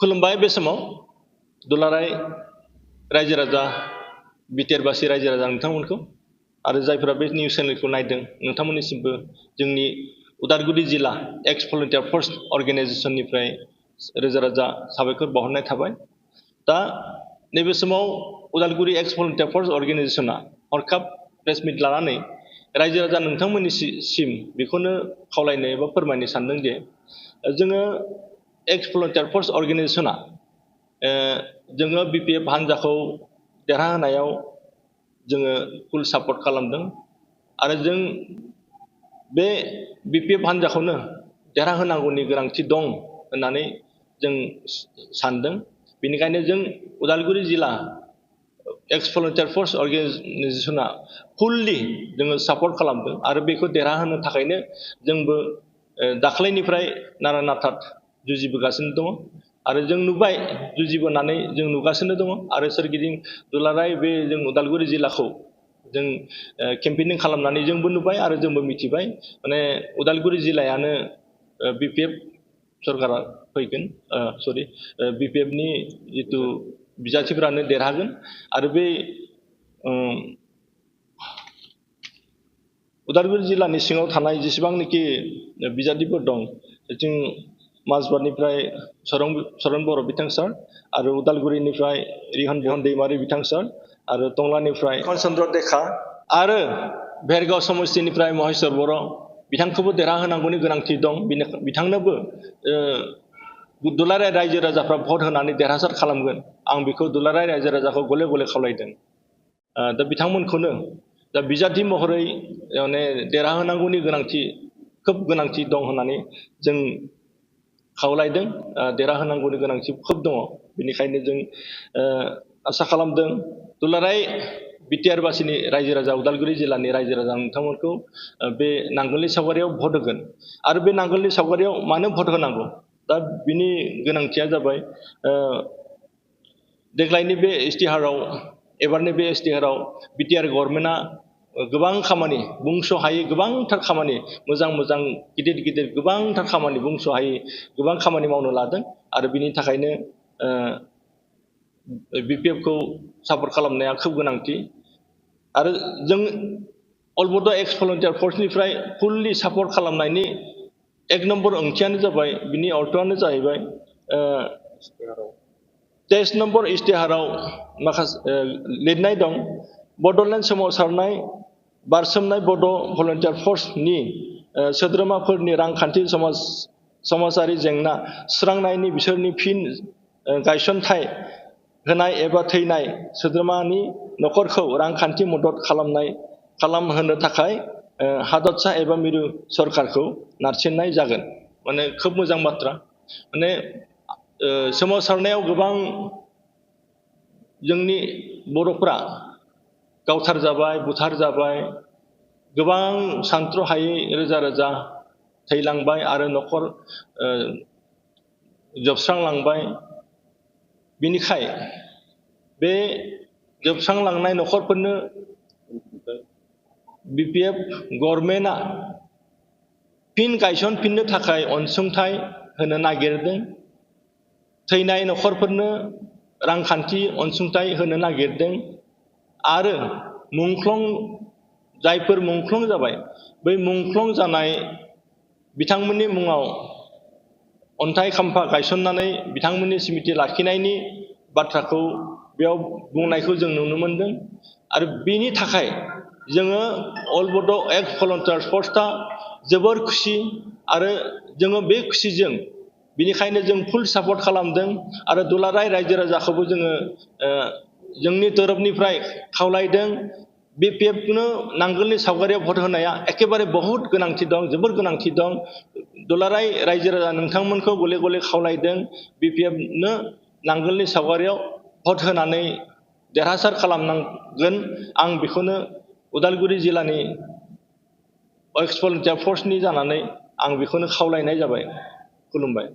खुलुमबाय बे समाव दुलाराय रायजो राजा बिटिआरबासि रायजो राजा नोंथांमोनखौ आरो जायफोरा बे निउस चेनेलखौ नायदों नोंथांमोननिसिमबो जोंनि उदालगुरि जिल्ला एक्स भलन्टियार फर्स अर्गेनाइजेसननिफ्राय रोजा रोजा साबायखर बावहरनाय थाबाय। दा नैबे समाव उदालगुरि एक्स भलन्टियार फर्स अर्गेनाइजेसना हरखाब प्रेस मिट लानानै रायजो राजा नोंथांमोननिसिम बेखौनो खावलायनो एबा फोरमायनो सानदों जे जोङो एक्स भलन्टियार फर्स अर्गेनाइजेसना जोङो बिपिएफ हान्जाखौ देरहाहोनायाव जोङो फुल सापर्ट खालामदों आरो जों बे बिपिएफ हान्जाखौनो देरहाहोनांगौनि गोनांथि दं होननानै जों सानदों। बेनिखायनो जों उदालगुरि जिल्ला एक्स भलन्टियार फर्स अर्गेनाइजेसना फुल्लि जोङो सापर्ट खालामदों आरो बेखौ देरहाहोनो थाखायनो जोंबो दाख्लैनिफ्राय नारा नाथा जुजिबोगासिनो दङ आरो जों नुबाय जुजिबोनानै जों नुगासिनो दङ आरो सोरगिदिं दुलाराय बे जों उदालगुरि जिल्लाखौ जों केम्पेनिं खालामनानै जोंबो नुबाय आरो जोंबो मिथिबाय माने उदालगुरि जिल्लायानो बिपिएफ सरकारा फैगोन बिपिएफनि जितु बिजाथिफोरानो देरहागोन आरो बे उदालगुरि जिल्लानि सिङाव थानाय जेसेबांनाखि बिजाथिफोर दं जों माजबाटनिफ्राय चरन बर' बिथां सार आरो उदालगुरिनिफ्राय रिहन दैमारि बिथां सार आरो टंलानिफ्राय चन्द्र देखा आरो भेरगाव समस्तिनिफ्राय महेश्वर बर' बिथांखौबो देरहाहोनांगौनि गोनांथि दं। बिथांनोबो दुलाराय रायजो राजाफ्रा भट होनानै देरहासार खालामगोन आं बेखौ दुलाराय रायजो राजाखौ गले गले खावलायदों। दा बिथांमोनखौनो दा बिजाथि महरै माने देरहाहोनांगौनि खोब गोनांथि दं होननानै जों खावलायदों। देरहाहोनांगौनि गोनांथि खोब दङ। बेनिखायनो जों आसा खालामदों दुलाराय बिटिआरबासिनि रायजो राजा उदालगुरि जिल्लानि रायजो राजा नोंथांमोनखौ बे नांगोलनि सावगारियाव भट होगोन आरो बे नांगोलनि सावगारियाव मानो भट होनांगौ दा बिनि गोनांथिया जाबाय देग्लायनि बे इस्तिहाराव एबारनि बे इस्तिहाराव बिटिआर गभर्नमेन्टआ गोबां खामानि बुंस'हायै गोबांथार खामानि मोजां गिदिर गोबांथार खामानि बुंस'हायै गोबां खामानि मावनो लादों आरो बिनि थाखायनो बिपिएफखौ सापर्ट खालामनाया खोब गोनांथि आरो जों अल बड' एक्स भलन्टियार फर्सनिफ्राय फुल्लि सापर्ट खालामनायनि एक नम्बर ओंथियानो जाबाय बिनि अर्थआनो जाहैबाय 23 नम्बर इस्तिहाराव माखासे लिरनाय दं बड'लेण्ड सोमावसारनाय बारसोमनाय बड' भलन्टियार फर्सनि सोद्रोमाफोरनि रांखान्थि समाजारि जेंना सुस्रांनायनि बिसोरनि फिन गायसनथाय होनाय एबा थैनाय सोद्रोमानि न'खरखौ रांखान्थि मदद खालामहोनो थाखाय हादरसा एबा मिरु सरकारखौ नारसिननाय जागोन। माने खोब मोजां बाथ्रा माने सोमावसारनायाव गोबां जोंनि बर'फ्रा गावथार जाबाय बुथार जाबाय गोबां सानथ्र'हायै रोजा रोजा थैलांबाय आरो न'खर जोबस्रांलांबाय। बिनिखाय बे जोबस्रांलांनाय न'खरफोरनो बिपिएफ गभर्नमेन्टआ फिन गायसनफिननो थाखाय अनसुंथाइ होनो नागिरदों। थैनाय न'खरफोरनो रांखान्थि अनसुंथाइ होनो नागिरदों आरो जायफोर मुंख्लं जाबाय बै मुंख्लं जानाय बिथांमोननि मुङाव अन्थाइ खाम्फा गायसननानै बिथांमोननि स्मृति लाखिनायनि बाथ्राखौ बेयाव बुंनायखौ जों नुनो मोनदों आरो बिनि थाखाय जोङो अल बड' एक्स भलन्टियार फर्सआ जोबोर खुसि आरो जोङो बे खुसिजों बिनिखायनो जों फुल सापर्ट खालामदों आरो दुलाराय रायजो राजाखौबो जोङो जोंनि तरफनिफ्राय खावलायदों बिपिएफनो नांगोलनि सावगारियाव भट होनाया एखेबारे बहुत गोनांथि दं जोबोर गोनांथि दं। दुलाराय रायजो राजा नोंथांमोनखौ गले गले खावलायदों बिपिएफनो नांगोलनि सावगारियाव भट होनानै देरहासार खालामनांगोन आं बेखौनो उदालगुरि जिल्लानि एक्स भलन्टियार फर्सनि जानानै आं बेखौनो खावलायनाय जाबाय। खुलुमबाय।